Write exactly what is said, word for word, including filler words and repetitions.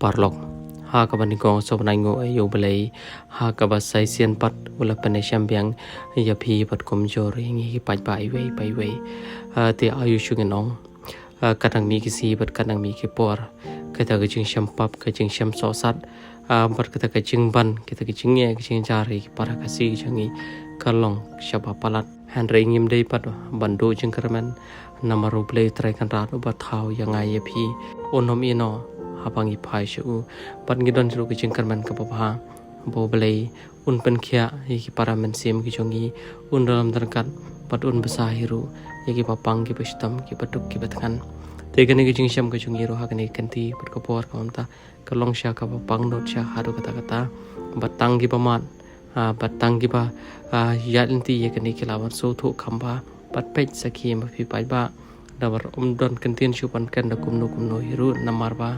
Paralok, ha kaba nyngkong sngewbha ban ai nguh ïa U Blei ha kaba sa shisien pat u la pynïashem biang ïa phi bad kumjuh ïa ngi ki paidbah iwei pa iwei. Ah, te aïu shu ngin ong, ah, ka dang mih ki sngi bad ka dang mih ki por, kata ka jingshem pap, ka jingshem sohsat, ah, bad kata ka jingban, kata ka jingeh, ka jingjar ïa ki para Khasi jong ngi ka long shibun palat. Hynrei ngim dei pat ban duh jingkyrmen, namar U Blei Trai Kynrad uba thaw ïa nga ïa phi un ym ïehnoh haba ngi phai sha u. Bad ngi don ruh ka jingkyrmen kaba bha ba U Blei un pynkhiah ïa ki para mynsiem ki jong ngi, un ïalam ryngkat bad un bsa hi ruh ïa kiba pang, kiba shitom, kiba duk, kiba thngan. Te kane ka jingshem ka jong ngi ruh ha kane ka kynti bad ka por ka mynta ka long sha kaba pang lut sha haduh katta katta. Bad tang kiba mad, ah, bad tang kiba, ah, ïaid lynti ïa kane ki lah ban sngewthuh kham bha bad peit sakhi ma phi paidbah. Namar ym don kyntien shuh ban kren da kumno kumno hi ruh, namar ba